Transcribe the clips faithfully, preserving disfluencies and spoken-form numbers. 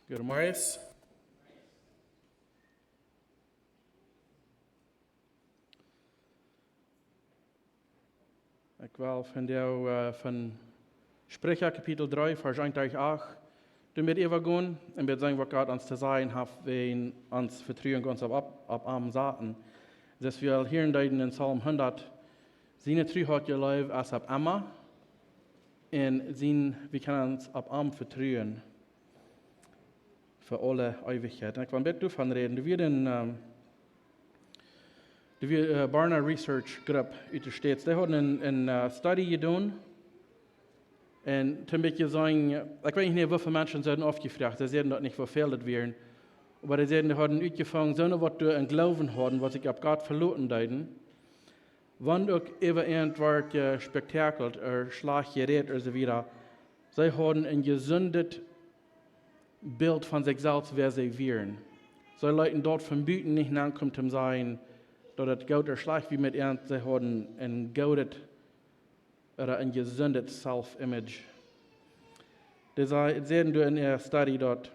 Goodemorjes. Ekj well vondoag, äh, von Spricha Kapitel dree, Varsch eent derch acht, doa met äwagonen un met seenen waut Gott ons to sajen haft, wäajen ons Vetruen gaunz opp, opp, opp am saten. Soo aus wie aul hieren deeden en Psalm hundat, siene Tru haft jeleeft aus opp emma, un sien, wie kjennen ons opp am vetruen fa aule Eewichkjeit. Un ekj well een bät doavon räden. Doa wia een, ähm, doa wia, äh, Barna Research Group ut de States. Dee hauden een, een, äh, Study jedonen. Un toom Biespel sajen, ekj weet nich, woo väl Menschen see hauden aufjefroacht. See säden daut nich, woo väl daut wieren. Oba dee säden, dee hauden utjefungen, soone waut doa een Gloowen hauden, waut sikj opp Gott veloten deeden, wan uk äwa irjent waut jespektakelt ooda schlajcht jerät ooda soo wieda, see hauden een jesundet Bilt von sikj selfst, wäa see wieren. See leeten daut von buten nich aunkomen, toom sajen, daut et goot ooda schlajcht wia met an, see hauden een goodet ooda een jesundet self-image. Dee sa-, säden doa en äa Study daut,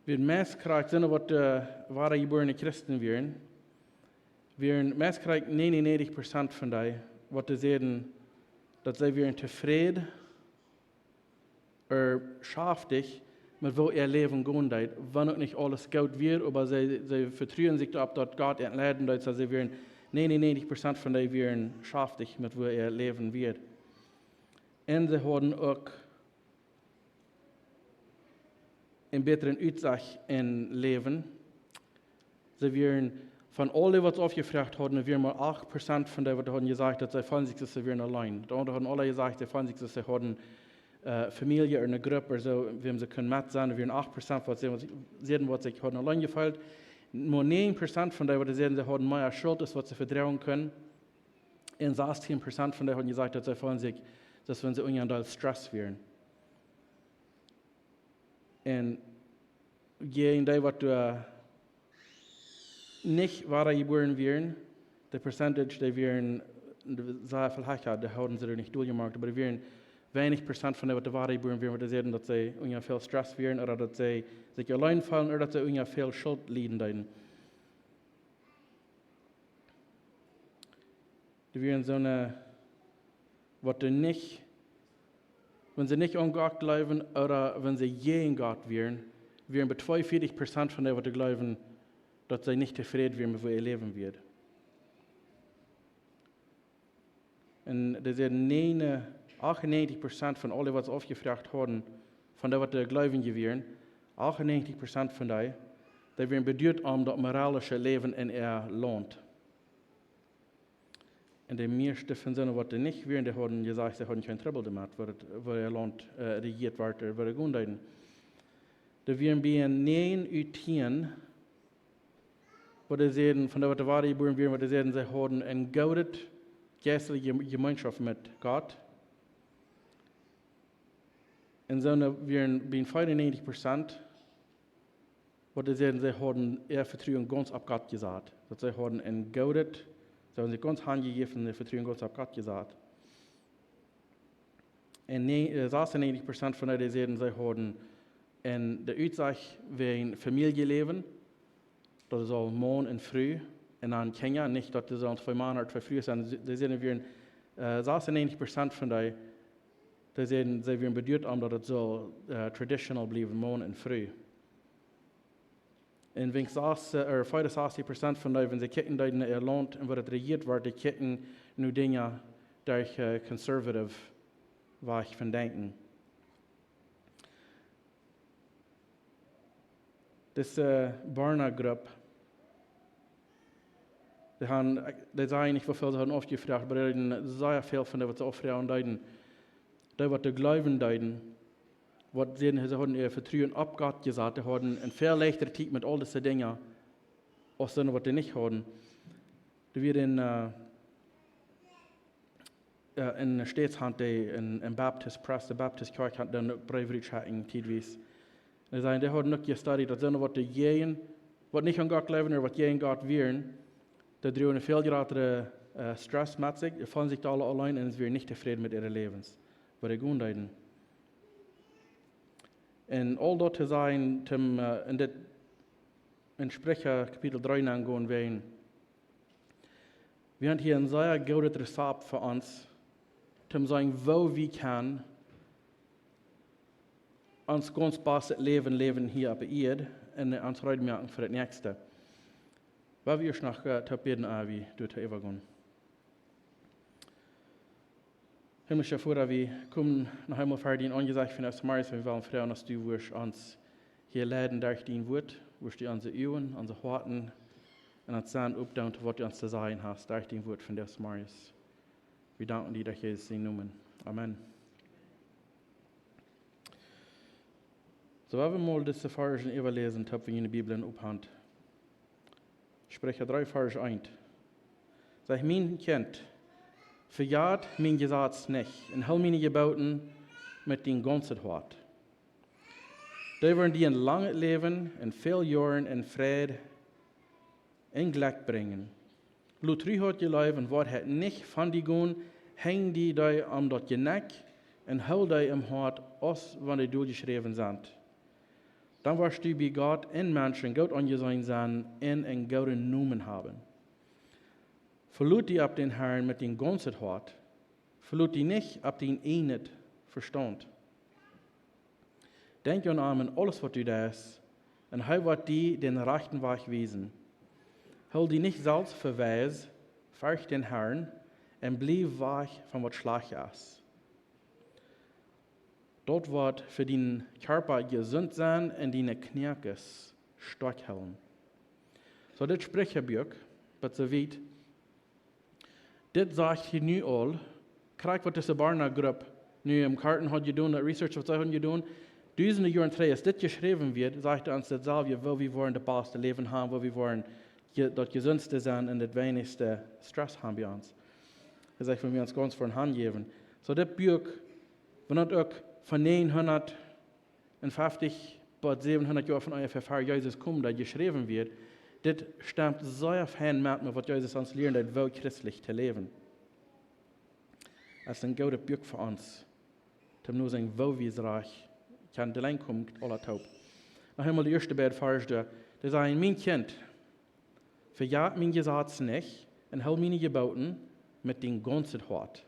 wie meist krakjt soone waut, äh, wadajebuarne Christen wieren, wieren meist krakjt nienenuntachentich Prozent von dee, waut dee säden, daut see wieren tofräd ooda schaftich met woo äa Läwen gonen deed, wan uk nich aules goot wia, oba see, see vetruen sikj doaropp, daut Gott an leiden deed, soo see wieren nienenuntachentich Prozent von dee wieren schaftich met woo äa Läwen wia. Un see hauden uk een bätret Utsicht em Läwen. See wieren von aule waut see aufjefroacht hauden, wieren mau acht Prozent von dee waut hauden jesajcht, daut see feelden sikj, daut see wieren auleen. De aundre hauden aula jesajcht, see feelden sikj, daut see hauden, äh, Famielje ooda eene Grupp ooda soo, wäm see kunnen met sennen. Doa wieren acht Prozent waut säden, waut see, säden, waut see hauden auleen jefeelt. Mau näajen Prozent von dee waut säden, see hauden mea Schult aus waut see vedroagen kunnen. Un sastieen Prozent von dee hauden jesajcht, daut see feelden sikj, daut wan see unja een Deel Stress wieren. Un jäajen dee waut doa nich wadajebuaren wieren, de Percentage, dee wieren sea väl hecha, dee hauden see doa nich derchjemoakt, oba doa wieren weinich Prozent von dee waut doa wadajebuaren wieren, waut dee säden, daut see unja väl Stress wieren, ooda daut see sikj auleen feelden, ooda daut see unja väl Schult lieden deeden. Doa wieren soone, waut doa nich, wan see nich aun Gott jleewen ooda wan see jäajen Gott wieren, wieren bie tweeunvieetich Prozent von dee waut doa jleewen, daut see nich tofräd wieren met woo äa Läwen wia. Un dee säden, näajen-, achtunäajentich Prozent von aule waut see aufjefroacht hauden, von dee waut doa jleewje wieren, achtunäajentich Prozent von dee, dee wieren beduat om daut moralische Läwen en äa Launt. Un de mieeschte von soone waut doa nich wieren, dee hauden jesajcht, see hauden kjeen Trubbel doamet, woo daut, woo äa Launt, äh, rejieet wort, äh, woo dee gonen deeden. Doa wieren bie näajen ut tieen, waut dee säden, von dee waut doa wadajebuaren wieren, waut dee säden, see hauden eene goode jeistliche Jeme-, Jemeenschoft met Gott. Un soone wieren bie veeununäajentich Prozent, waut dee säden, see hauden äa Vetruen gaunz opp Gott jesat. Daut see hauden een goodet, see hauden sikj gaunz hanjejäft un äa Vetruen gaunz opp Gott jesat. Un nä-, äh, sasunäajentich Prozent von dee, dee säden, see hauden en de Utsicht wäajen Famieljeläwen, daut saul Maun un Fru un dan Kjinja, nich daut et sellen twee Mana ooda twee Frues sennen. Dee säden, wieren, äh, sasunäajentich Prozent von dee, dee säden, see wieren beduat om daut et saul, äh, traditional bliewen, Maun un Fru. Un wiens sas-, äh, ooda veeunsastiech Prozent von dee, wan see kjikjen deeden no äa Launt un woo daut rejieet wort, dee kjikjen no Dinja derch, äh, conservative Wajch von denkjen. Dise, äh, Barna Grupp, dee han, dee sajen nich woo väl see hauden aufjefroacht, oba dee hauden sea väl von dee waut see auffroagen deeden. Dee waut doa jleewen deeden, waut säden, see hauden äa Vetruen opp Gott jesat, dee hauden eene väl leichtere Tiet met aul dise Dinja, aus soone waut dee nich hauden. Doa wia een, äh, äh, en de States haud dee een, een Baptist Press, de Baptist Kjoakj haud dan uk Breew utjeschekjt, tietwies. Un dee säden, dee hauden uk jestudied, daut soone waut doa jäajen, waut nich aun Gott jleewen ooda waut jäajen Gott wieren, dee druagen väl jratre, äh, Stress met sikj, dee feelden sikj aula auleen un wieren nich tofräd met äare Läwens, waut dee gonen deeden. Un aul daut to sajen, toom, äh, en dit, en Spricha Kapitel dree aungonen, wäajen wie haben hia een sea goodet Rezept fa ons, toom seenen, woo wie kjennen ons gaunz bastet Läwen läwen hia opp de Ieed un ons reed moaken fa daut näakjste. Woa wie ieescht noch, äh, toop bäden, ea wie doa äwagonen. Himmlischa Voda, wie komen noch eemol ver dien Aunjesecht vondoag zemorjes, wie wellen froagen, aus du wurscht ons hia leiden derch dien Wuat, wurscht du onse Uagen, onse Hoaten un ons Senn opdoonen, waut du ons to sajen hast derch dien Wuat vondoag zemorjes. Wie danken die derch Jesus sienen Nomen. Amen. Soo, woa wie mol dise Varsch äwaläsen, toop wie enne Bibel opphan. Spricha dree, Varsch eent. Sajcht: Mien Kjint, vejät mien Jesaz nich un hool miene Jeboten met dien gaunzet Hoat. Dee woaren die een langet Läwen un väl Joaren en Fräd un Jlekj brinjen. Lot Truheit, Jleew un Woarheit nich von die gonen, henj die dee om daut Jenekj un hool dee em Hoat, aus wan dee doa jeschräwen sent. Dan woascht du bie Gott un Menschen goot aunjeseenen sennen un een gooden Nomen haben. Veloot die opp dän Herrn met dien gaunzet Hoat, veloot die nich opp dien ieejnet Vestaunt. Denkj aun am en aules, waut du deist, un hee woat die dän rajchten Wajch wiesen. Hool die nich selfst fa weis, fercht dän Herrn un bliew wajch von waut schlajcht es. Daut woat fa dienen Kjarpa jesunt sennen un diene Knoakes stoakj hoolen. Soo, dit Spricha Buak, waut soo wiet, dit sajcht hia nu aul, krakjt waut dise Barna Grupp nu em Goaden haud jedonen, daut Research, waut see hauden jedonen, dusende Joaren trigj, aus dit jeschräwen wort, sajcht et ons daut selwje, woo wie woaren daut baste Läwen haben, woo wie woaren je-, daut jesuntste sennen un daut weinichste Stress haben bie ons. Hee sajcht, wan wie ons gaunz fa am hanjäwen. Soo, dit Buak, wan daut uk von näajenhundat un feftich bat säwenhundat Joa von onjefäa ver Jesus kjeem, daut jeschräwen wort, dit stemt sea fein met, met waut Jesus ons lieren deed, woo christlich to läwen. Daut es een goodet Buak fa ons, toom nu seenen, woo wie rajcht kjennen doa aunkomen, aula toop. Noch eemol de ieeschte beid Varsch doa. Dee sajen: Mien Kjint, vejät mien Jesaz nich un hool miene Jeboten met dien gaunzet Hoat.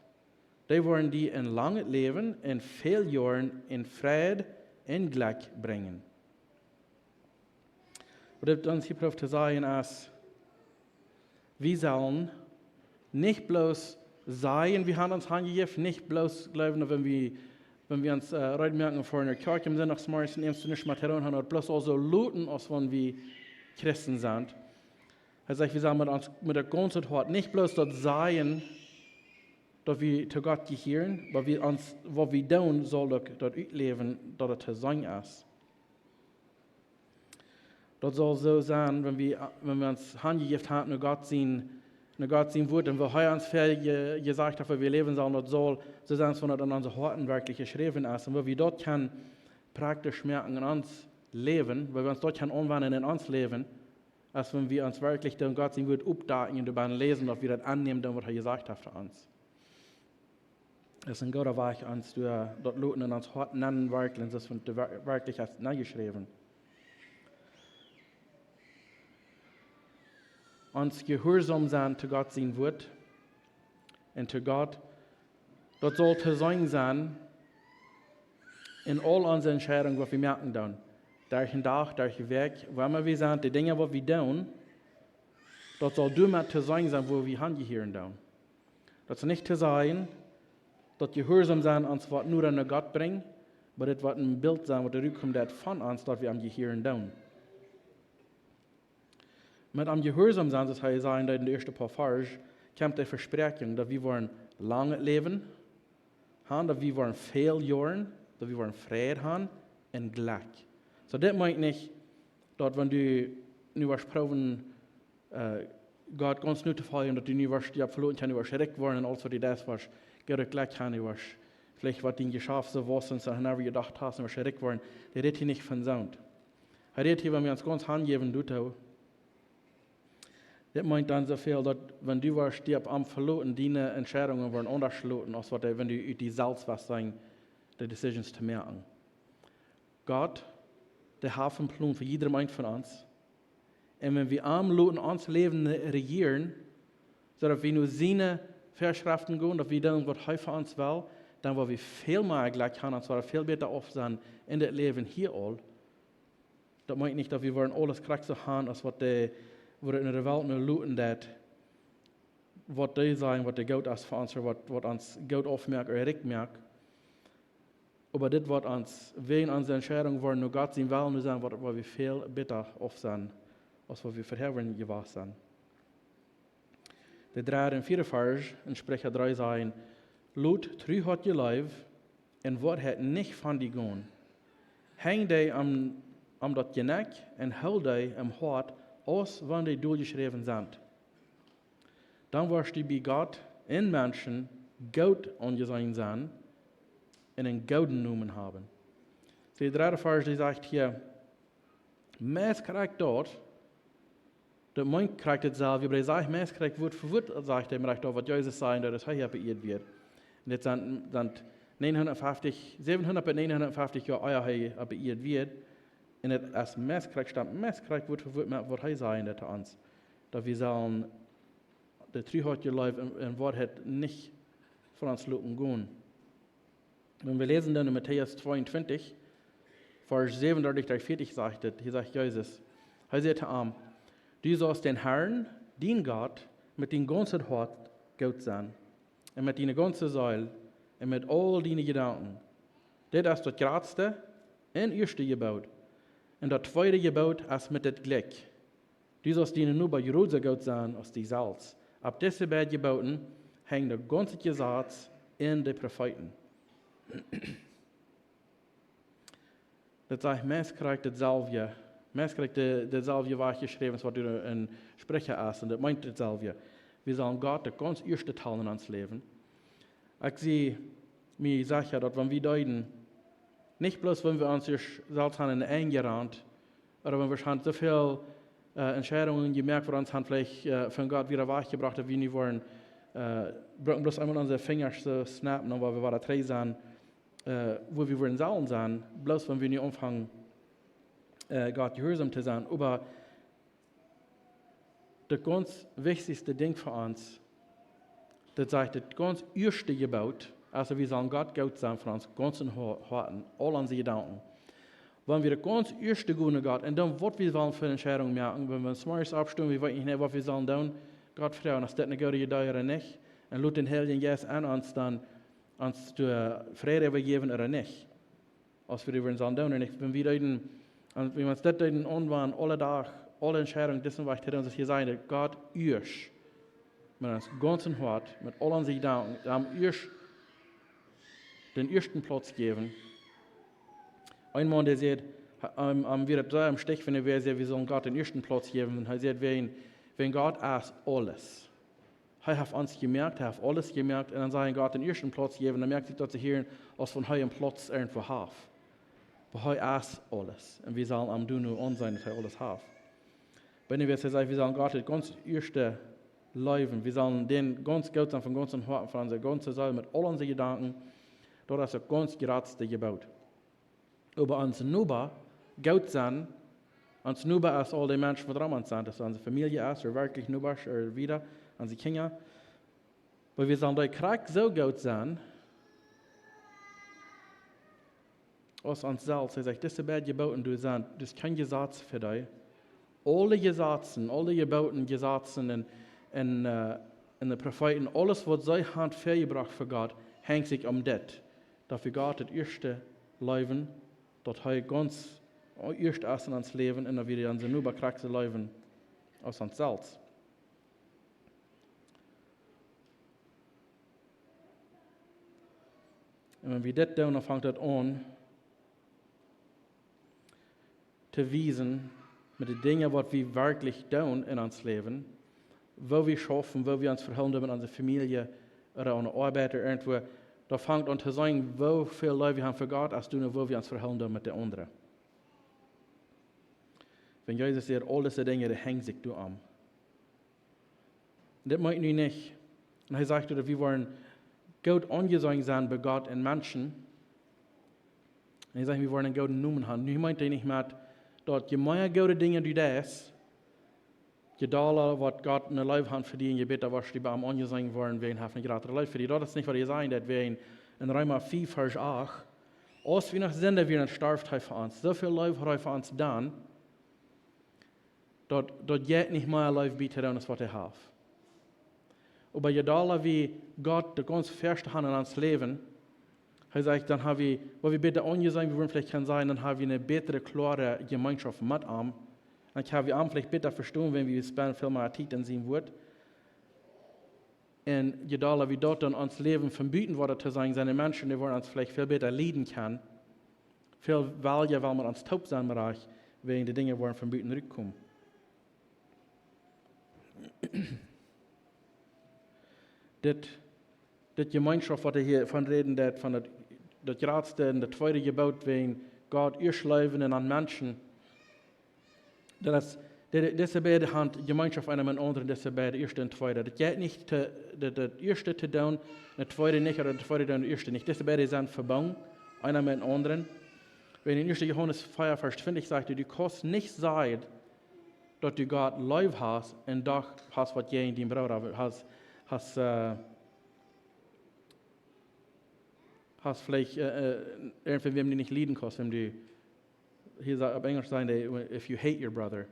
Dee woaren die een langet Läwen un väl Joaren en Fräd un Jlekj brinjen. Waut dit ons hia prooft to sajen es, wie sellen nich bloos sajen, wie haben ons hanjejäft, nich bloos jleewen, daut wan wie, wan wie ons, äh, reed moaken fa eene Kjoakj aum Sindach zemorjes un eent nich mea to doonen haben, daut bloos aul soo loten, aus wan wie Christen sent. Hee sajcht, wie sellen met ons, met daut gaunze Hoat nich bloos daut sajen, daut wie to Gott jehieren, oba wie ons, waut wie doonen, saul uk daut utläwen, daut et to seenen es. Daut saul soo sennen, wan wie, wan wie ons hanjejäft haben no Gott sien, no Gott sien Wort, un woo hee ons väl je-, jesajcht haft, woo wie läwen sellen, daut saul soo sennen, aus wan daut en onse Hoaten werkjlich jeschräwen es. Un woo wie daut kjennen praktisch moaken en ons Läwen, woo wie ons daut kjennen aunwenjen en ons Läwen, aus wan wie ons werkjlich dan Gott sien Wort oppdakjen un doabie läsen, daut wie daut aunnämen dan, waut hee jesajcht haft to ons. Daut es een gooda Wajch, ons doa daut loten en ons Hoat nenn werkjlich, daut es von de Wer-, werkjlich es nenjeschräwen. Ons jehuarsom sennen to Gott sien Wort un to Gott, daut saul to seenen sennen en aul onse Entscheidungen, waut wie moaken doonen. Derch dän Dach, derch de Wäakj, wua emma wie sent, de Dinja, waut wie doonen, daut saul doamet to seenen sennen, wua wie hanjehieren doonen. Daut es nich to sajen, daut jehuarsom sennen ons waut noda no Gott brinjt, oba dit woat een Bilt sennen, waut doaderch kjemt, daut von ons, daut wie am jehieren doonen. Met am jehuarsom sennen, soo aus hee säd en de ieeschte poa Varsch, kjemt de Vespräakjunk, daut wie woaren langet Läwen haben, daut wie woaren väl Joaren, daut wie woaren Fräd haben un Jlekj. Soo, dit meent nich, daut wan du nu woascht proowen, äh, Gott gaunz no to foljen, daut du nu woascht die veloten kjennen, du woascht rikj woaren un aules, waut du deist, woascht Jlekj haben, du woascht veleicht waut dien Jeschaft soo wausen, aus du noch nie jedocht hast, un woascht rikj woaren. Dee rät hia nich von soont. Hee rät hia, wan wie ons gaunz hanjäwen doatoo. Dit meent dan soo väl, daut wan du woascht die opp am veloten, diene Entscheidungen woaren aundasch loten, aus waut dee, wan du ut die selfst woascht sennen, de Decisions to moaken. Gott, dee haft een Plon fa jiedrem eenen von ons. Un wan wie am loten ons Läwen rejieren, soo daut wie no siene Väaschreften gonen, daut wie doonen waut hee von ons well, dan woa wie väl mea Jlekj haben, ons woa väl bäta auf sennen en dit Läwen hia aul. Daut meent nich daut wie woaren aules krakjt soo haben aus waut dee, woo daut en de Welt nu luten deit, waut dee sajen, waut dee goot es fa ons, ooda waut, waut ons goot aufmoakt ooda rikj moakt. Oba dit woat ons, wäajen onse Entscheidunk woaren no Gott sien Wellen nu sennen, woat, woa wie väl bäta auf sennen, aus waut wie verhäa jewast sent. De dredde un vieede Varsch en Spricha dree sajen: Lot Tru, Leew un Woarheit nich von die gonen. Henj dee aun, aun daut Jenekj un hool dee em Hoat, aus wan dee doljeschräwen sent. Dan woascht du bie Gott un Menschen goot aunjeseenen sennen un eenen gooden Nomen haben. De dredde Varsch, dee sajcht hia, meist krakjt daut, daut meent krakjt daut selwje, oba dee sajcht meist krakjt Wuat fa Wuat, sajcht hee, meist daut waut Jesus säd, daut hee hia opp de Ieed wia. Un dit sent, sent näajenhundatfeftich, säwenhundat bat näajenhundatfeftich Joa ea hee opp de Ieed wia. Un et es meist krakjt, stemt meist krakjt Wuat fa Wuat met waut hee säd to ons. Daut wie sellen de Tru, Leew un, un Woarheit nich von ons loten gonen. Wan wie läsen dan en Matäus tweeuntwintich, Varsch säwenundartich bat vieetich sajcht et, hia sajcht Jesus, hee säd to am: Du saust dän Herrn, dienen Gott, met dien gaunzet Hoat goot sennen, un met diene gaunze Seel, un met aul diene Jedanken. Dit es daut jratste un ieeschte Jeboot. Un daut tweede Jeboot es met dit jlikj: Du saust dienen Noba jrod soo goot sennen aus die selfst. Opp dise beid Jebooten henjt daut gaunze Jesaz un de Profeeten. Daut sajcht meist krakjt daut selwje, meist krakjt de, daut selwje waut jeschräwen es, waut doa en Spricha es, un daut meent daut selwje. Wie sellen Gott daut gaunz ieeschte talen en ons Läwen. Ekj sie mie secha, daut wan wie deeden, nich bloos wan wie ons ieescht selfst haben en de Enj jerant, ooda wan wie haben soo väl, äh, Entscheidungen jemoakt, waut ons haben veleicht, äh, von Gott wada wajchjebrocht, daut wie nu woaren, äh, brucken bloos eemol onse Finjasch to snappen, dan woa wie wada trigj sennen, äh, wua wie woaren sellen sennen, bloos wan wie nu aunfangen, äh, Gott jehuarsom to sennen. Oba daut gaunz wichtichste Dinkj fa ons, daut sajcht, daut gaunz ieeschte Jeboot, aulsoo wie sellen Gott goot sennen von ons gaunzen Ho-, Hoaten, aul onse Jedanken. Wan wie daut gaunz ieeschte gonen no Gott, un dan waut wie wellen fa Entscheidungen moaken, wan wie zemorjes oppstonen, wie weeten nich, waut wie sellen doonen, Gott froagen, es daut eene goode Iedee ooda nich? Un lot dän Heiljen Jeist aun ons dan, ons to, äh, Fräd äwajäwen ooda nich. Aus wie doa sellen doonen, un ekj, wan wie deeden, un wan wie ons daut deeden aunwenjen, aule Dach, aule Entscheidungen, disen Wajch, daut ons hia säd, daut Gott ieescht, met ons gaunzen Hoat, met aul onse Jedanken, am ieescht dän ieeschten Plauz jäwen. Een Maun, dee säd, am, am wia et sea em Stich, wan hee säd, wie sellen Gott dän ieeschten Plauz jäwen. Un hee säd, wan, wan Gott es aules. Hee haft ons jemoakt, hee haft aules jemoakt, un dan sellen Gott dän ieeschten Plauz jäwen, dan moakt sikj daut see hia aus wan hee een Plauz irjentwua haft. Oba hee es aules. Un wie sellen am doonen aunseenen, daut hee aules haft. Bie dän Varsch sajcht, wie sellen Gott daut gaunz ieeschte leewen. Wie sellen dän gaunz goot sennen von gaunzen Hoaten, von onse gaunze Seel, met aul onse Jedanken. Daut es daut gaunz jratste Jeboot. Oba ons Noba goot sennen, ons Noba es aul dee Menschen waut rom ons sent, daut onse Famielje es, ooda werkjlich Nobasch, ooda wada, onse Kjinja. Oba wie sellen dee krakjt soo goot sennen, aus ons selfst. Hee sajcht, dise beid Jebooten, doa sent, doa es kjeen Jesaz fa dee. Aule Jesazen, aule Jebooten, Jesazen un, un, äh, un de Profeeten, aules waut see haben väajebrocht fa Gott, henjt sikj om dit. Daut wie Gott daut ieeschte leewen, daut hee gaunz ieescht es en ons Läwen un daut wie dan onse Noba krakjt soo leewen aus ons selfst. Un wan wie dit doonen, dan fangt daut aun to wiesen met de Dinja waut wie werkjlich doonen en ons Läwen, woo wie schaufen, woo wie ons vehoolen doonen met onse Famielje, ooda aun de Oabeit, ooda irjentwua, daut fangt aun to seenen, woo väl Leew wie haben fa Gott, aus doonen, woo wie ons vehoolen doonen met de aundre. Wan Jesus säd, aul dise Dinja, dee henjen sikj doa om. Dit meent nu nich. Un hee sajcht, daut wie woaren goot aunjeseenen sennen bie Gott un Menschen. Un hee sajcht, wie woaren een gooden Nomen haben. Nu meent hee nich met, daut je mea goode Dinja du deist, je dolla woat Gott ne Leew haben fa die un je bäta woascht du bie am aunjeseenen woaren, wäajen hee haft ne jratre Leew fa die. Daut es nich, waut hee sajcht, daut wie en, en Reema fief, Varsch acht, aus wie noch Sinda wieren, storf hee fa ons. Soo väl Leew haud hee fa ons dan, daut, daut jeit nich mea Leew bie to doonen, aus waut hee haft. Oba je dolla wie Gott de gaunz ieeschte haben en ons Läwen, hee sajcht, dan haben wie, waut wie bäta aunjeseenen, wie wudden veleicht kjennen sajen, dan haben wie ne bätre, kloare Jemeenschoft met am. Dan kjenn wie am veleicht bäta vestonen, wan wie spenden väl mea Tiet en sien Wuat. Un je dolla wie daut dan ons Läwen von buten woaren to sennen, sent de Menschen, dee woaren ons veleicht väl bäta lieden kjennen. Väl welja well met ons toop sennen, mau wan de Dinja woaren von buten rutkomen. Dit, dit Jemeenschoft, waut hee hia von räden deed, von daut, daut jratste un daut tweede Jeboot, wäajen Gott ieescht leewen un dan Menschen. Daut es, de-, dise beide haben Jemeenschoft eena met dän aundren, dise beide, ieeschte un tweede. Daut jeit nich to, daut, daut ieeschte to doonen, daut tweede nich, ooda daut tweede doonen, daut ieeschte nich. Dise beide sent vebungen, eena met dän aundren. Wan en ieeschte Johanes vea, Varsch twintich sajcht, du kaust nich sajen, daut du Gott leew hast un doch hast waut jäajen dien Brooda, hast, hast, äh, hast veleicht, äh, äh, irjentwäm, wäm du nich lieden kaust, wäm du, hia sa-, opp Enjlisch sajen dee, if you hate your brother.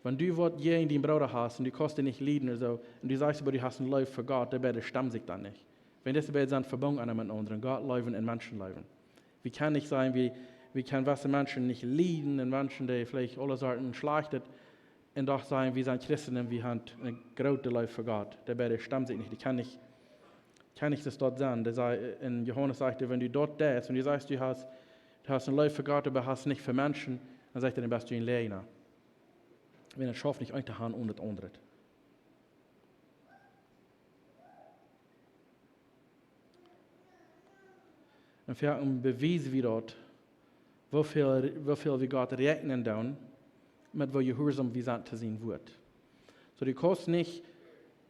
Wan du waut jäajen dien Brooda hast un du kaust dän nich lieden ooda soo, un du sajchst, oba du hast ne Leew fa Gott, dee beide stemmen sikj dan nich. Wan dise beide sent vebungen eena met dän aundren, Gott leewen un Menschen leewen. Wie kjennen nich sajen, wie, wie kjennen jewesse Menschen nich lieden un Menschen, dee veleicht aule Sorten Schlajchtet, un doch sajen, wie sent Christen un wie haben ne groote Leew fa Gott. Dee beide stemmen sikj nich, dee kjennen nich, kjennen nich daut sennen. Dee sajcht, en Johanes sajcht, wan du daut deist, wan du sajchst, du hast, du hast ne Leew fa Gott, oba hast nich fa Menschen, dan sajcht hee, dan best du een Läajna. Wan daut schauft nich eent to haben onen daut aundre. Un fa ons bewiesen wie daut, woo väl, woo väl wie Gott räakjnen doonen, met woo jehuarsom wie sent to sien Wuat. Soo, du kaust nich,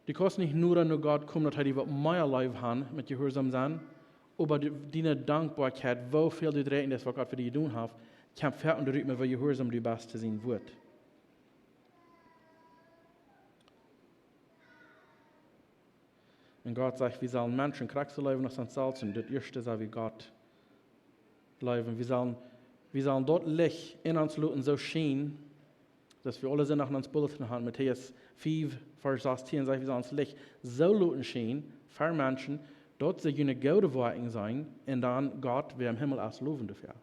du kaust nich noda no Gott komen, daut hee die waut mea leew haft met jehuarsom sennen, oba du, diene Dankboakjeit, woo väl du räakjnen deist, waut Gott fa die jedonen haft, kjemt fa ons rut met woo jehuarsom du best to sien Wuat. Un Gott sajcht, wie sellen Menschen krakjt soo leewen aus ons selfst, un daut ieeschte sell wie Gott leewen. Wie sellen, wie sellen daut Licht en ons loten soo schienen, daut wie aule Sinda en ons Bulletin haben, Matäus fief, Varsch sastieen sajcht, wie sellen ons Licht soo loten schienen fa Menschen, daut see june goode Woakjen seenen un dan Gott, wäa em Himmel es, lowen doafäa.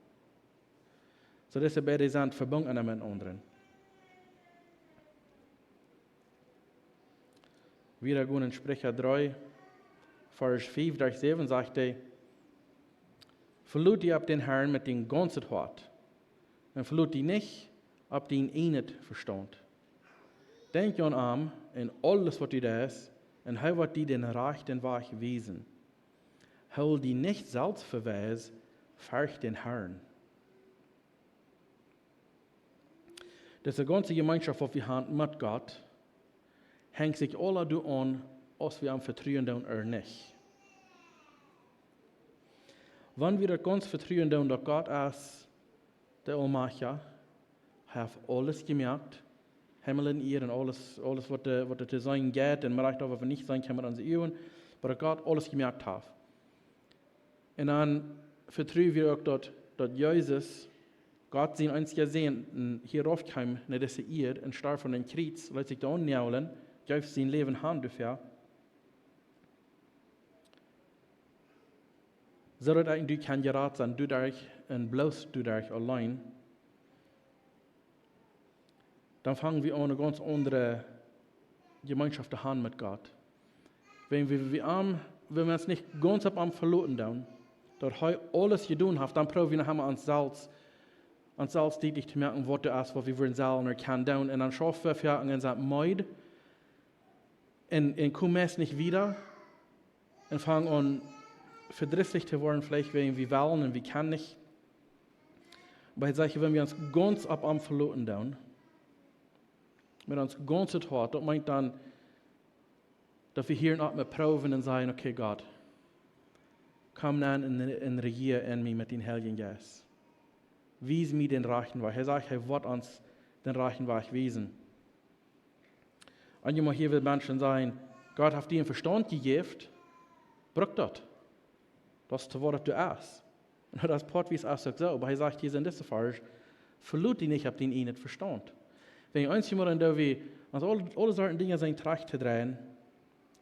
Soo, dise beide sent vebungen eena met dän aundren. Wieda gonen en Spricha dree, Varsch fief derch säwen sajcht hee: Veloot die opp dän Herrn met dien gaunzet Hoat un veloot die nich opp dien ieejnet Vestaunt. Denkj aun am en aules, waut du deist, un hee woat die dän rajchten Wajch wiesen. Hool die nich selfst fa weis, fercht dän Herrn. Dise gaunze Jemeenschoft, waut wie haben met Gott, henjt sikj aula doaraun, aus wie am vetruen doonen ooda nich. Wan wie daut gaunz vetruen doonen, daut Gott es de Aulmajchtja, hee haft aules jemoakt, Himmel un Ieed un aules, aules waut doa, waut doa to seenen jeit, un mau uk daut, waut wie nich seenen kjennen met onse Uagen, oba daut Gott aules jemoakt haft. Un dan vetruen wie uk daut, daut Jesus, Gott sien eensja Sän, hia rauf kjeem no dise Ieed un storf aun een Kjriez, leet sikj doa aunnoaglen, jeef sien Läwen han doafäa. Soo daut ekj un du kjennen jerat sennen, doaderch un bloos doaderch auleen. Dan fang wie aun, ne gaunz aundre Jemeenschoft to haben met Gott. Wan wie, wie am, wan wie ons nich gaunz opp am veloten doonen, daut hee aules jedonen haft, dan proowen wie noch emma ons selfst, ons selfst dietlich to moaken, waut doa es, waut wie wudden sellen ooda kjennen doonen. Un dan schaufen wie fa ons selfst meed un, un komen meist nich wieda. Un fangen aun vedrisslich to woaren, veleicht wäajen wie wellen un wie kjennen nich. Oba hee sajcht, wan wie ons gaunz opp am veloten doonen, met ons gaunzet Hoat, daut meent dan, daut wie hia opp met proowen un sajen: Okay, Gott, komm nenn un, un rejia en mie met dän Heiljen Jeist. Wies mie dän rajchten Wajch. Hee sajcht, hee woat ons dän rajchten Wajch wiesen. Un jie motten hia wada Menschen sajen, Gott haft die een Vestaunt jejäft, bruck daut. Daut es to waut du best. Un daut es poatwies uk soo, oba hee sajcht hia en dise Varsch, veloot die nich opp dien ieejnet Vestaunt. Wan eent jemaunt en doa wie, ons aul, aule Sorten Dinja sent trajcht to dreien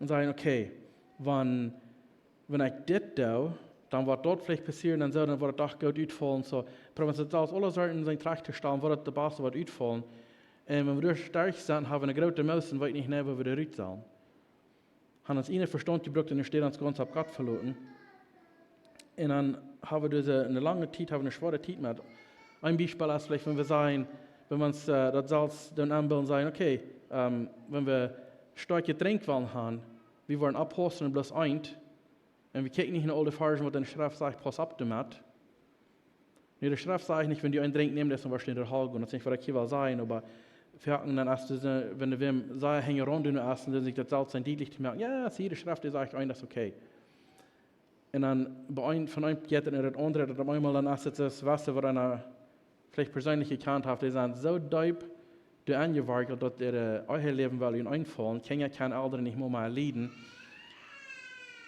un sajen, okay, wan, wan ekj dit doo, dan woat daut veleicht passieren un soo, dan woat et doch goot utfaulen. Soo, probieet selfst aule Sorten sent trajcht to stalen, woat et daut baste woat utfaulen. Un wan wie doa stoakj sent, hab wie eene groote Moos un weeten nich mea, woo wie doa rut sellen. Hab ons ieejnen Vestaunt jebrukt un enne Städ ons gaunz opp Gott veloten. Un dan hab wie dise, eene lange Tiet, hab wie eene schwoare Tiet met. Een Biespel es veleicht, wan wie sajen, wan wie ons, äh, daut selfst dan enbilden, sajen, okay, ähm, wan wie stoakjet Drinkj wellen haben, wie woaren oppaussen un bloos eent, un wie kjikjen nich no aule Varschen, waut enne Schreft sajcht, pauss opp doamet. Nu, de Schreft sajcht nich, wan du een Drinkj nämen deist, dan woascht du enne Hal gonen. Daut es nich, waut ekj hia well sajen, oba foaken dan, aus du, wan du wäm sea hinjaraun doonen deist, dan es daut selfst dietlich to moaken, jo, see, de Schreft, dee sajcht, eent es okay. Un dan bie een, von een jeit et no daut aundre, daut opp eemol dan, aus et es, waut see, waut eena veleicht perseenlich jekjant haft, dee sent soo deep doa enjewarkelt, daut äa, äh, Läwen well enn eenfaulen, Kjinja kjennen Elren nich mea, mea lieden.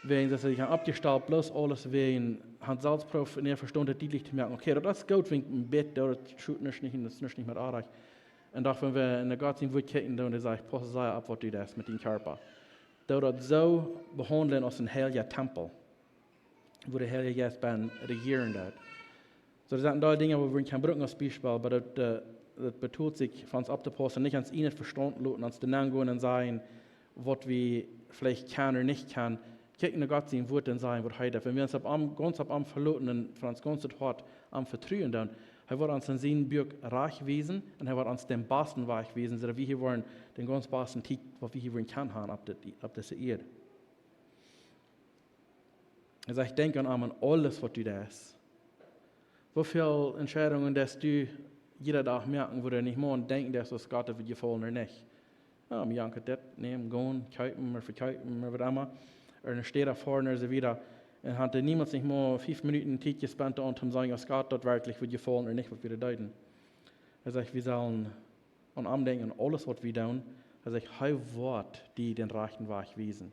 Wäajen see sikj han oppjestalt, bloos aules wäajen, han selfst proowt, en äa Vestaunt daut dietlich to moaken. Okay, daut es goot, wan ekj een bät, daut schot nich, nich, daut es nich, nich mea oajch. Un doch, wan wie en Gott sien Wuat kjikjen, dan sajcht, pauss sea opp, waut du deist met dien Kjarpa. Doo daut soo behaundlen aus een heilja Tempel, wua de Heilje Jeist bennen rejieren deit. Soo, daut sent een Deel Dinja, waut wie kjennen brucken aus Biespel, oba daut, äh, daut betolt sikj, von ons opptopaussen, nich ons ieejnet Vestaunt loten ons doa nengonen un sajen, waut wie veleicht kjennen ooda nich kjennen. Kjikj no Gott sien Wuat un sajen, waut hee deit. Wan wie ons opp am, gaunz opp am veloten un von ons gaunzet Hoat am vetruen, dan hee woat ons en sien Buak rajcht wiesen un hee woat ons dän basten Wajch wiesen, soo daut wie hia woaren dän gaunz basten Tiet, waut wie hia woaren kjennen haben opp dit, opp dise Ieed. Hee sajcht, denkj aun am en aules, waut du deist. Woo väl Entscheidungen deist du jieda Dach moaken, wua du nich mea denkjen deist, aus Gott daut woat jefaulen ooda nich? Jo, mie jankat dit, nämen, gonen, kjeepen ooda vekjeepen ooda waut emma. Ooda enne Städ foaren ooda soo wieda. Un hast du niemols nich mea fief Minuten Tiet jespent, om to sajen, aus Gott daut werkjlich woat jefaulen ooda nich, waut wie deeden. Hee sajcht, wie sellen aun am denkjen en aules, waut wie doonen. Hee sajcht, hee woat die dän rajchten Wajch wiesen.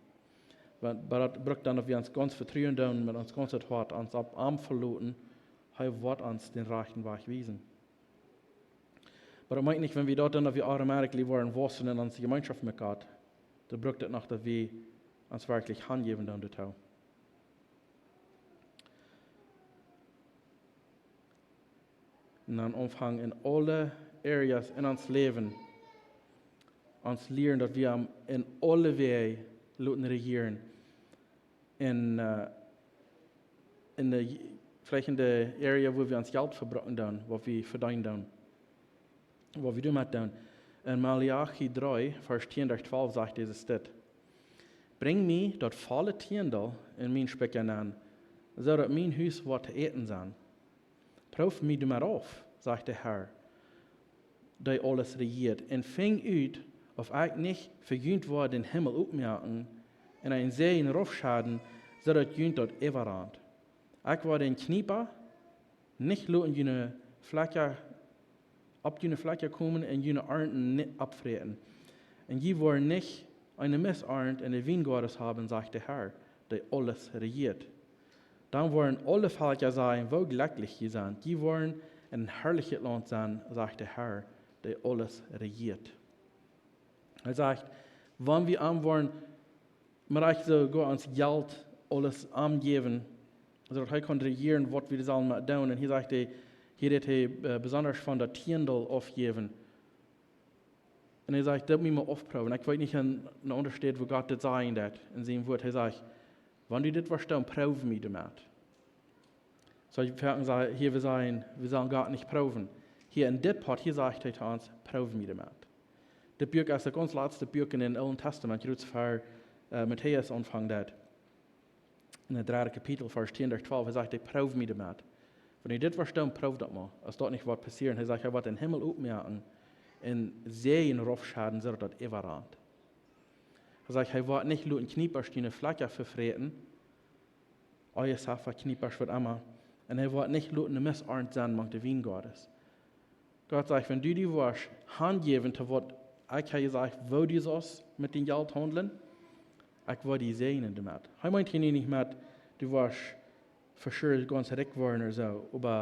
Oba, oba daut brukt dan, daut wie ons gaunz vetruen doonen, met ons gaunzet Hoat ons opp am veloten, hee woat ons dän rajchten Wajch wiesen. Oba daut meent nich, wan wie daut doonen, daut wie automatically woaren waussen en onse Jemeenschoft met Gott. Daut brukt et noch, daut wie ons werkjlich hanjäwen doonen doatoo. Un dan aunfangen en aule areas en ons Läwen, ons lieren, daut wie am en aule Wäaj loten rejieren. En, äh, en de, veleicht en de area, wua wie ons Jelt vebrucken doonen, waut wie vedeenen doonen, waut wie doamet doonen. En Maleachi dree, Varsch tieen derch twalf sajcht dise Städ: Brinj mie daut volle Tieendel en mien Spikja nenn, soo daut mien Hus woat to äten sennen. Proow mie doamet auf, sajcht de Herr, dee aules rejieet, un finj ut, auf ekj nich fa junt woa dän Himmel opmoaken un een Säajen raufschedden, soo daut junt daut äwarant. Ekj woa dän Kjniepa nich loten june Flakja, opp june Flakja komen un june Arnten nich oppfräten. Un jie woaren nich eene Missarnt en de Wiengoades haben, sajcht de Herr, dee aules rejieet. Dan woaren aule Velkja sajen: Woo jlekjlich jie sent. Jie woaren en een harlichet Launt sennen, sajcht de Herr, dee aules rejieet. Hee sajcht, wan wie am woaren, mau uk soogoa ons Jelt, aules am jäwen, soo daut hee kaun rejieren, waut wie sellen met doonen. Un hia sajcht hee, hia rät hee, äh, besonda von daut Tieendel aufjäwen. Un hee sajcht, daut mie mol aufproowen. Ekj weet nich aun, aun eene aundre Städ, wua Gott dit sajen deit en sien Wuat. Hee sajcht, wan du dit woascht doonen, proow mie doamet. Soo, wie foaken sajen, hia wie sajen, wie sellen Gott nich proowen. Hia en dit Poat, hia sajcht hee to ons, proow mie doamet. Dit Buak es daut gaunz latste Buak en dän Oolen Tastament, jrod ver, äh, Matäus aunfangen deit. En daut dredde Kapitel, Varsch tieen derch twalf, hee sajcht, hee: Proow mie doamet. Wan du dit woascht doonen, proow daut mol. Aus daut nich woat passieren, hee sajcht, hee woat dän Himmel opmoaken un Säajen raufschedden, soo daut daut äwarant. Hee sajcht, hee woat nich loten Kjniepasch june Flakja vefräten, ooda Safa, Kjniepasch, waut emma. Un hee woat nich loten ne Missarnt sennen mank de Wiengoades. Gott sajcht, wan du die woascht hanjäwen to waut ekj ha jesajcht, woo du saust met dien Jelt haundlen, ekj woa die säajnen doamet. Hee meent hia nich met, du woascht for sure gaunz rikj woaren ooda soo, oba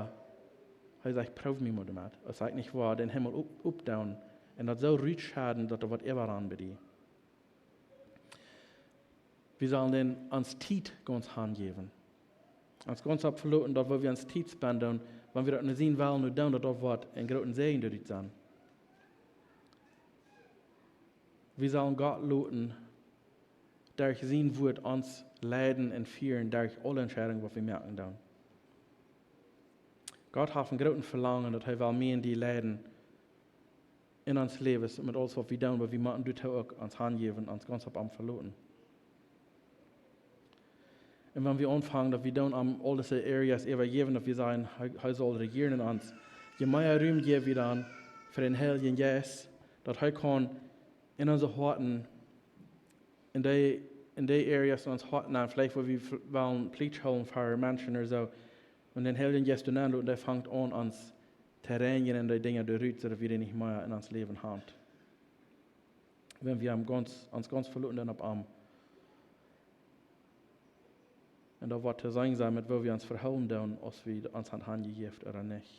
hee sajcht, proow mie mol doamet. Aus ekj nich woa dän Himmel op-, opdoonen un daut soo rutschedden, daut doa waut äwarannen bie die. Wie sellen dän ons Tiet gaunz hanjäwen. Ons gaunz opp veloten, daut woo wie ons Tiet spenden, wan wie daut no sien Wellen nu doonen, daut daut woat een grooten Säajen doaderch sennen. Wie sellen Gott loten, derch sien Wuat ons leiden un fieren, derch aule Entscheidungen, waut wie moaken doonen. Gott haft een grooten Velangen, daut hee well mie un die leiden en ons Läwen, met aules waut wie doonen, oba wie motten doatoo uk ons hanjäwen, ons gaunz opp am veloten. Un wan wie aunfangen, daut wie doonen am aul dise Areas äwajäwen, daut wie sajen, hee, hee saul rejieren en ons. Je mea Rum jäw wie dan fa dän Heiljen Jeist, daut hee kaun en onse Hoaten, en dee, en dee Areas en ons Hoat nenn, veleicht wua wie v-, wellen Plicht hoolen fa Menschen ooda soo. Un dän Heiljen Jeist doa nenn loten, dee fangt aun ons to reinjen un dee Dinja doarut, soo daut wie dee nich mea en ons Läwen haben. Wan wie am gaunz, ons gaunz veloten doonen opp am. Un daut woat to seenen sennen, met woo wie ons vehoolen doonen, aus wie ons han hanjejäft ooda nich.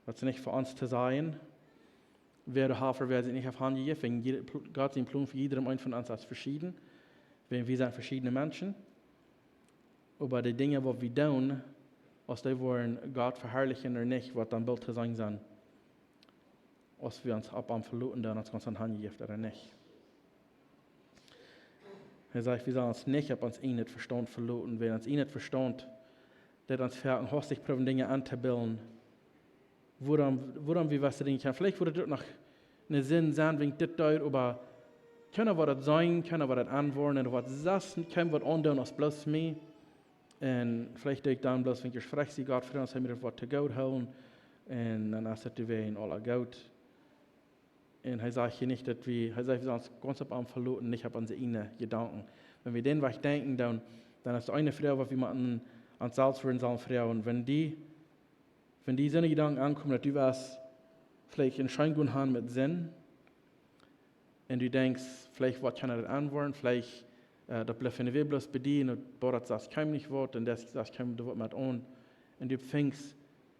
Daut es nich fa ons to sajen, wäa doa haft ooda wäa sikj nich haft hanjejäft. Wäajen jieda Pl-, Gott sien Plon fa jiedrem eenen von ons es veschieden. Wäajen wie sent veschiedne Menschen. Oba dee Dinja, waut wie doonen, aus dee woaren Gott veharlichen ooda nich, woat dan boolt to seenen sennen, aus wie ons opp am veloten doonen, ons gaunz han hanjejäft ooda nich. Hee sajcht, wie sellen ons nich opp ons ieejnet Vestaunt veloten, wiels ons ieejnet Vestaunt deit ons foaken hastich proowen Dinja entobillen, wuarom, wuarom wie waut Dinja kjennen. Veleicht woat daut noch een Senn sennen, wäajen dit deit, oba kjeena woat daut seenen, kjeena woat daut aunwoaren, un woat sest kjeen waut aundoonen aus bloos mie. Un veleicht denkj ekj dan bloos, wan ekj veleicht sie Gott fa ons, hee mie daut woat to goot hoolen. Un dan es daut doawäajen aula goot. Un hee sajcht hia nich, daut wie, hee sajcht, wie sellen ons gaunz opp am veloten, nich opp onse ieejne Jedanken. Wan wie dän Wajch denkjen, dan, dan es de eene Froag, waut wie motten ons selfst wudden sellen froagen. Wan die, wan die soone Jedanken aunkomen, daut du woascht veleicht een Scheengonen haben met Senn, un du denkjst, veleicht woat kjeena daut aunwoaren, veleicht, äh, daut blift enne Welt bloos bie die, un daut bodat sest kjeem nich waut, un daut sest kjeem doa waut met aun. Un du finjst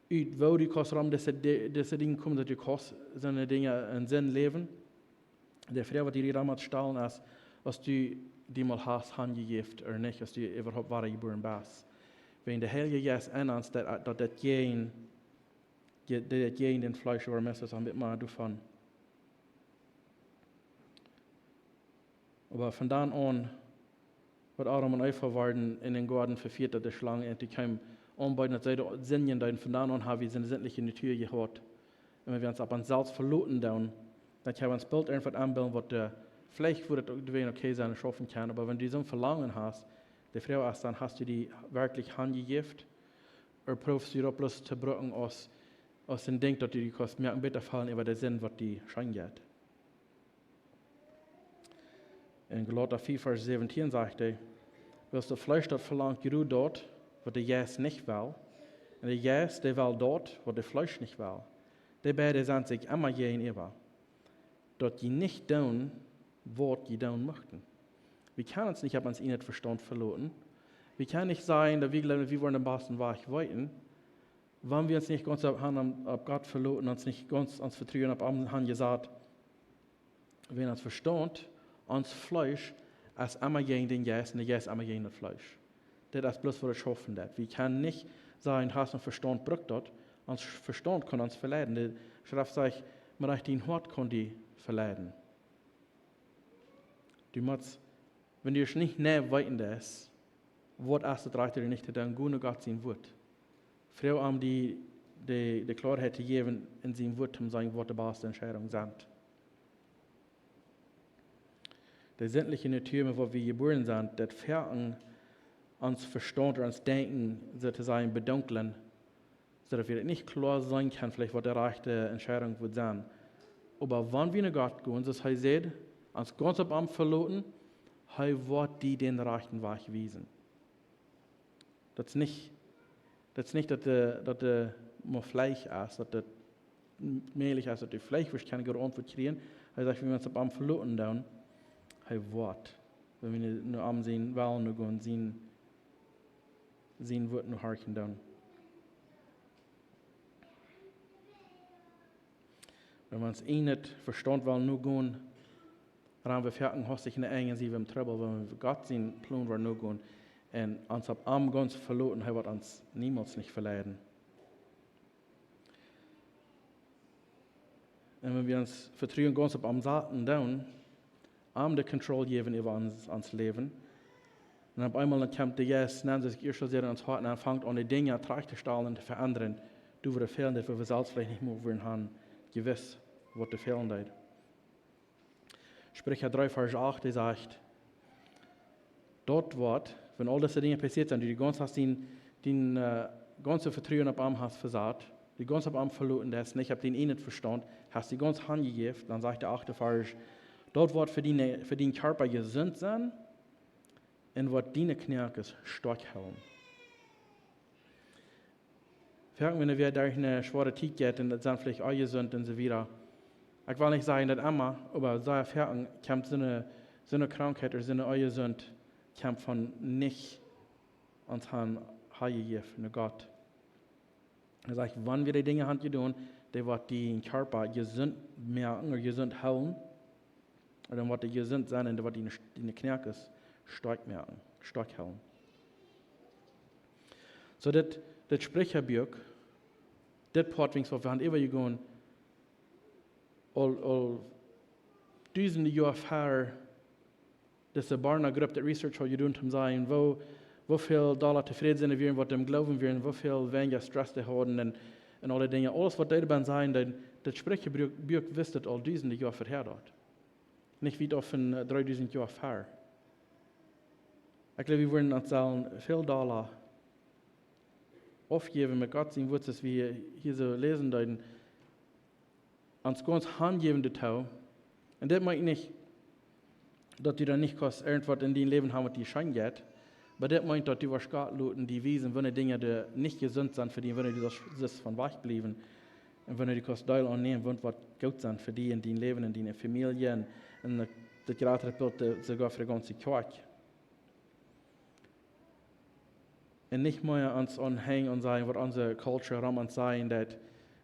ut, woo du kaust rom dise Di-, dise Dinja komen, daut du kaust soone Dinja en Senn läwen. De Froag, waut du die dan motst stalen, es, aus du die mol hast hanjejäft ooda nich, aus du äwahaupt wadajebuaren best. Wan de Heilje Jeist en ons, daut, daut, daut jäajen, daut, daut jäajen dän Fleesch, wua Moses aun dit Mol doavon. Oba von dan aun, waut Adam un Eva wieren en dän Goaden vefieet, daut de Schlang an, dee kjeem aunbeeden, daut see doa sindjen deeden, von dan aun ha wie soone sintliche Natua jehaut. Un wan wie ons opp ons selfst veloten doonen, dan kjenn wie ons boolt irjentwaut enbillen, waut de, veleicht wudd daut uk wäajen okay sennen, schaufen kaun, oba wan du soon Velangen hast, de Froag es dan, hast du die werkjlich hanjejäft? Ooda proowst du daut bloos to brucken aus, aus een Dinkj, daut du die kaust moaken bäta feelen äwa de Senn, waut die scheen jeit? En Galata vea Varsch säwentieen sajcht hee: Wiels daut Fleesch daut velangt, jrod daut, waut de Jeist nich well, un de Jeist, dee well daut, waut daut Fleesch nich well. Dee beide sent sikj emma jäajenäwa, daut jie nich doonen, waut jie doonen muchten. Wie kjennen ons nich opp ons ieejnet Vestaunt veloten. Wie kjennen nich sajen, daut wie jleewen, wie woaren dän basten Wajch weeten, wan wie ons nich gaunz opp, han opp, opp Gott veloten, ons nich gaunz ons Vetruen opp am han jesat. Wan ons Vestaunt, ons Fleesch, es emma jäajen dän Jeist un de Jeist emma jäajen daut Fleesch. Daut es bloos, waut daut schaufen deit. Wie kjennen nich sajen, hast een Vestaunt, bruk daut. Ons Vestaunt kaun ons veleiden. De Schreft sajcht, mau dien Hoat kaun die veleiden. Du motst, wan du nich nä weeten deist, waut es daut rajchte ooda nich to doonen, go no Gott sien Wuat. Froag am die, de, de Kloarheit to jäwen en sien Wuat, om to sajen, waut de baste Entscheidungen sent. De sintliche Natua, met waut wie jebuaren sent, daut foaken ons Vestaunt ooda ons Denkjen, soo to sajen, bedunklen, soo daut wie daut nich kloa seenen kjennen, veleicht waut de rajchte Entscheidunk woat sennen. Oba wan wie no Gott gonen, soo aus hee sajcht, ons gaunz opp am veloten, hee woat die dän rajchten Wajch wiesen. Daut es nich, Daut es nich daut de, daut de mau Fleesch es, daut daut m-, mäajlich es, daut de Fleesch woat kjeene goode Auntwuat kjrieen. Hee sajcht, wan wie ons opp am veloten, dan, hee woat. Wan wie no am sien Wellen no gonen, sien, sien Wuat no horchen, dan. Wan wie ons ieejnet Vestaunt wellen no gonen, dan woa wie foaken hastich enne Enj, sent wie em Trubbel, wan wie Gott sien Plon wellen no gonen un ons opp am gaunz veloten, hee woat ons niemols nich veleiden. Un wan wie ons Vetruen gaunz opp am saten, dan am de Kontroll jäwen äwa ons, ons Läwen. Un opp eemol dan kjemt de Jeist, nenn sikj ieescht soo sea en ons Hoat un dan fangt aun de Dinja trajcht to stalen un to veendren, doa wua et fälen deed, wua wie selfst veleicht nich mol wudden haben jewist, waut doa fälen deed. Spricha dree Varsch acht, dee sajcht, daut woat, wan aul dise Dinja passieet sent, du die gaunz hast dien, dien, äh, gaunzet Vetruen opp am hast vesat, die gaunz opp am veloten, daut es nich opp dien ieejnet Vestaunt, hast die gaunz hanjejäft, dan sajcht de achte Varsch, daut woat fa diene, fa dien Kjarpa jesunt sennen un woat diene Knoakes stoakj hoolen. Foaken, wan wie derch eene schwoare Tiet gonen un daut sent veleicht aul jesunt un soo wieda. Ekj well nich sajen daut emma, oba sea foaken kjemt soone, soone Krankheit ooda soone Onjesuntheit kjemt von nich ons han hanjejäft no Gott. Hee sajcht, wan wie dee Dinja han jedonen, dee woat dien Kjarpa jesunt moaken ooda jesunt hoolen. Un dan woat dee jesunt sennen un dan woat dee, dee Knoakes stoakj moaken, stoakj hoolen. Soo dit, dit Sprichabuak, dit Poat, wiels waut wie han äwajegonen, aul, aul dusende Joa ver dise Barna Grupp, dit Research haud jedonen, om to seenen, woo, woo väl dolla tofräd sent wie, waut em Gloowen wieren, woo väl weinja Stress dee hauden un, un aule Dinja. Aules waut dee doabie sajen, daut, daut Sprichabuak, Buak wist daut aul dusende Joa verhäa daut. Nich wiet auf von, äh, dreedusend Joa ver. Ekj jleew, wie wudden ons sellen väl dolla aufjäwen met Gott sien Wuat, soo aus wie hia soo läsen deeden, ons gaunz hanjäwen doatoo. Un dit meent nich, daut du dan nich kaust irjentwaut en dien Läwen haben, waut die scheen jeit. Oba dit meent, daut du woascht Gott loten die wiesen, wanea Dinja doa nich jesunt sent fa die, wanea du daut sust von wajchbliewen. Un wanea du kaust Deel aunnämen, waut, waut goot sent fa die en dien Läwen, en diene Famielje, un, un daut, daut jratre Bilt, äh, soogoa fa de gaunze Kjoakj. Un nich mea ons aunhenjen un sajen, waut onse Culture rom ons sajen, daut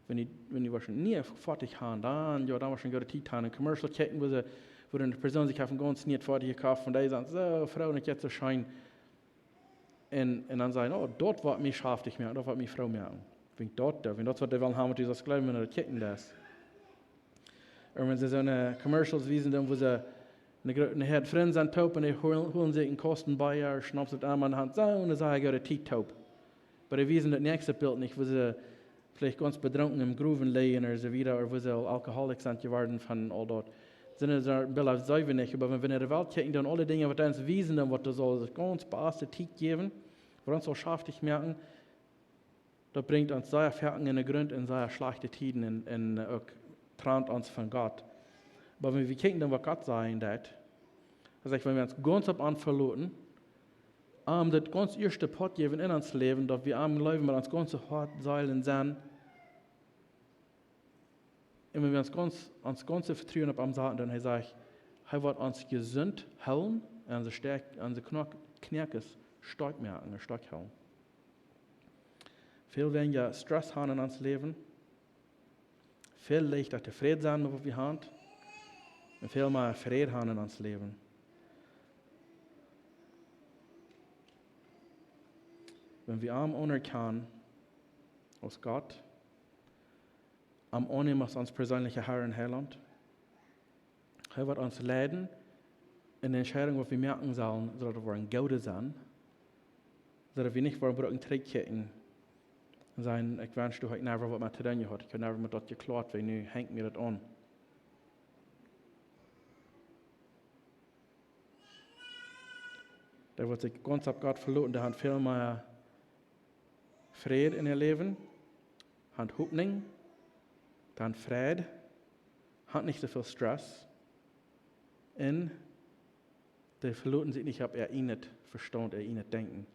wan du, wan du woascht nie foadich han, dan, jo, dan woascht du eene goode Tiet han. En commercial kjikjen, wua see, wua eene Persoon sikj haft een gaunz nieet Foatich jekoft, un dee sent soo froo un daut jeit soo scheen. Un, un dan sajen, oh, daut woat mie schaftich moaken, daut woat mie froo moaken. Wan daut, jo, wan daut woat dee wellen haben, waut du sust jleewen, wan du daut kjikjen deist. Un wan see soone Commercials wiesen, dan wua see eene gro-, eene Häad Frind sent toop un dee hoolen, hoolen sikj een Kasten Bia, schnaps opp eemol en de Haunt, soo, un dan sent see goode Tiet toop. Oba dee wiesen daut näakjste Bilt nich, wua see veleicht gaunz bedrunken em Growen lijen ooda soo wieda, ooda wua see aul Alkoholics sent jeworden von aul daut. Sent doa Bilda, seenen wie nich, oba wan wie no de Welt kjikjen, dan aule Dinja, waut ons wiesen, dan woat doa soo gaunz baste Tiet jäwen, waut ons soo schaftich moaken, daut brinjt ons sea foaken en de Grunt en sea schlajchte Tieden un, un, äh, uk trant ons von Gott. Oba wan wie kjikjen dan, waut Gott sajen deit, hee sajcht, wan wie ons gaunz opp am veloten, am daut gaunz ieeschte Poat jäwen en ons Läwen, daut wie am jleewen met ons gaunzet Hoat, Seel un Senn, un wan wie ons gaunz, ons gaunzet Vetruen opp am saten, dan hee sajcht, hee woat ons jesunt hoolen un onse Stoakj, onse Knoak-, Knoakes stoakj moaken un stoakj hoolen. Väl weinja Stress han en ons Läwen, väl leichta tofräd sennen met waut wie han, un väl mea Fräd han en ons Läwen. Wan wie am aunerkjanen aus Gott, am aunnämen aus ons perseenlicha Har un Heilaunt. Hee woat ons leiden en de Entscheidunk, waut wie moaken sellen, soo daut et woaren goode sennen, soo daut wie nich woaren brucken trigjkjikjen un sajen, ekj wensch, du haudst never waut met to doonen jehaut, ekj haud never met daut jekloat, wiels nu henjt mie daut aun. Dee waut sikj gaunz opp Gott veloten, dee han väl mea Fräd en äa Läwen, han Hopninj, han Freid, han nich soo väl Stress, un dee veloten sikj nich opp äa ieejnet Vestaunt, äa ieejnet Denkjen.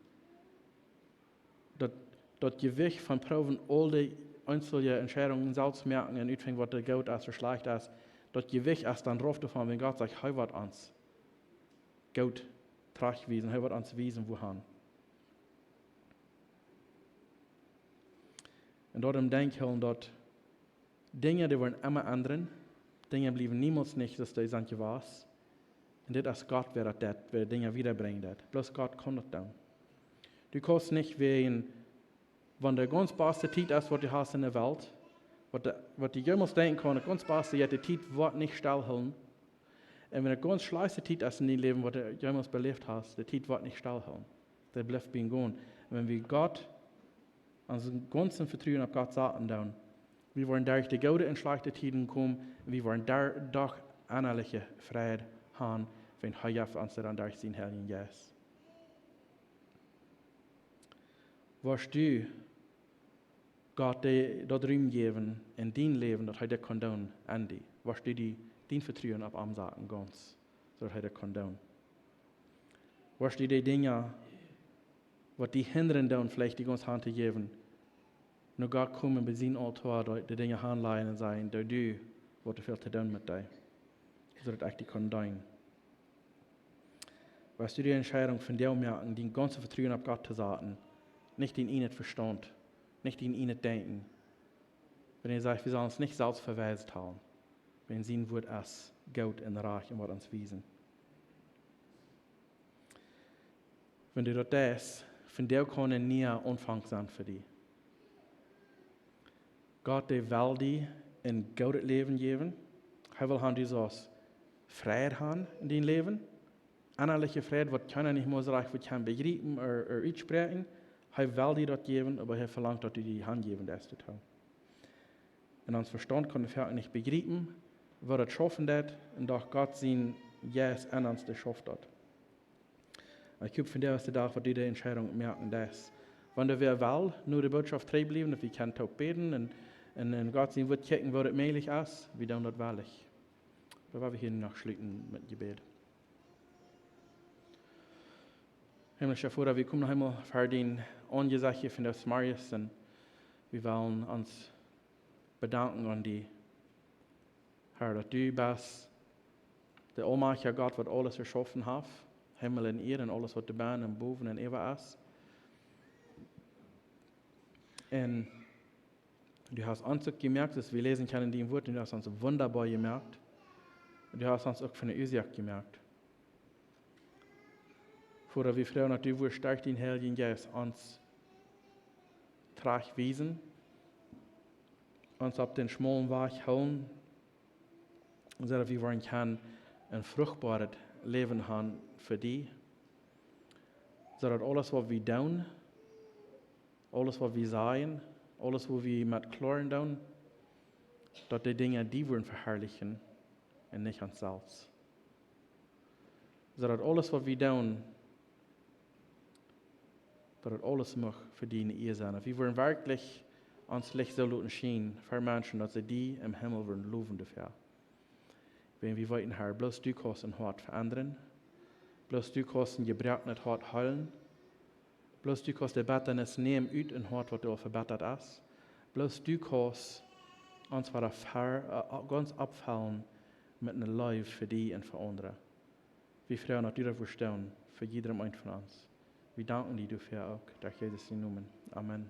Daut, daut Jewicht von proowen aul dee eensje Entscheidungen selfst moaken un utfinjen waut doa goot es ooda schlajcht es, daut Jewicht es dan rauf doavon, wan Gott sajcht, hee woat ons goot trajcht wiesen, hee woat ons wiesen wuahan. Un doarom denkj ekj daut Dinja, dee woaren emma endren. Dinja bliewen niemols nich soo aus dee sent jewast. Un dit es Gott, wäa daut deit, wäa Dinja wiedabrinjen deit. Bloos Gott kaun daut doonen. Du kaust nich wäajen, wan de gaunz baste Tiet es waut du hast enne Welt, waut de, waut du jemols denkjen kaust, de gaunz baste, jo, de Tiet woat nich stell hoolen. Un wan de gaunz schlajchtste Tiet es en dien Läwen, waut du jemols beläft hast, de Tiet woat nich stell hoolen. Dee blift bie gonen. Un wan wie Gott, ons gaunzet Vetruen opp Gott saten doonen, wie woaren derch de goode un schlajchte Tieden komen, un wie woaren doa doch ennaliche Freid haben, wan hee jeft ons dan derch sienen Heiljen Jeist. Woascht du Gott dee, daut Rum jäwen en dien Läwen, daut hee daut kaun doonen aun die? Woascht du die, dien Vetruen opp am saten, gaunz, soo daut hee daut kaun doonen? Woascht du dee Dinja, waut die hindren doonen, veleicht die gaunz han to jäwen, no Gott komen, bie sien Altoa, dee, dee Dinja hanlajen un sajen, doo du, waut du väl to doonen met die, soo daut ekj die kaun deenen? Woascht du dee Entscheidunk vondoag moaken, dien gaunzet Vetruen opp Gott to saten, nich dien ieejnet Vestaunt, nich dien ieejnet Denkjen? Wan hee sajcht, wie sellen ons nich selfst fa weis hoolen, wan sien Wuat es goot un rajcht un woat ons wiesen. Wan du daut deist, vondoag kaun een niea Aunfank sennen fa die. Gott, dee well die een goodet Läwen jäwen. Hee well han, du saust Freid han en dien Läwen. Ennaliche Freid, waut kjeena nich mea soo rajcht waut kaun bejriepen ooda, ooda utspräakjen. Hee well die daut jäwen, oba hee velangt, daut du die hanjäwen deist doatoo. Un ons Vestaunt kaun daut foaken nich bejriepen, woo daut schaufen deit, un doch Gott sien Jeist en ons, dee schauft daut. Ekj hop, vondoag es de Dach, waut du dee Entscheidunk moaken deist. Wan wäa well, no de Bootschoft trigj bliewen, daut wie kjennen toop bäden un, un, un Gott sien Wuat kjikjen, woo daut mäajlich es, wie doonen daut wellich. Doa woa wie hia noch schluten met Jebäd. Himmlischa Voda, wie komen noch eemol ver dien Aunjesecht vondoag zemorjes un wie wellen ons bedanken aun die, Herr, daut du best de aulmajchtja Gott, waut aules jeschaufen haft, Himmel un Ieed un aules, waut doabennen un bowen un äwa es. Un du hast ons uk jemoakt, soo aus wie läsen kjennen en dien Wuat, un du hast ons wundaboa jemoakt. Du hast ons uk fa eene Uasoak jemoakt. Voda, wie froagen, daut du wurscht derch dienen Heiljen Jeist ons trajcht wiesen, ons opp dän schmaulen Wajch hoolen, soo daut wie woaren kjennen een fruchtboaret Läwen haben fa die, soo daut aules, waut wie doonen, aules, waut wie sajen, aules, woo wie met kloaren doonen, daut dee Dinja die woaren veharlichen un nich ons selfst. Soo daut aules, waut wie doonen, daut daut aules mucht fa diene Ea sennen. Daut wie woaren werkjlich ons Licht soo loten schienen fa Menschen, daut see die em Himmel woaren lowen doafäa. Wan wie weeten, Herr, bloos du kaust een Hoat veendren, bloos du kaust een jebroakenet Hoat heelen, bloos du kaust de Bettanis nämen ut een Hoat, waut aul vebettat es, bloos du kaust ons wada ver-, äh, gaunz oppfellen met eene Leew fa die un fa aundre. Wie froagen, daut du daut wurscht doonen fa jiedrem eenen von ons. Wie danken die doafäa uk, derch Jesus sienen Nomen. Amen.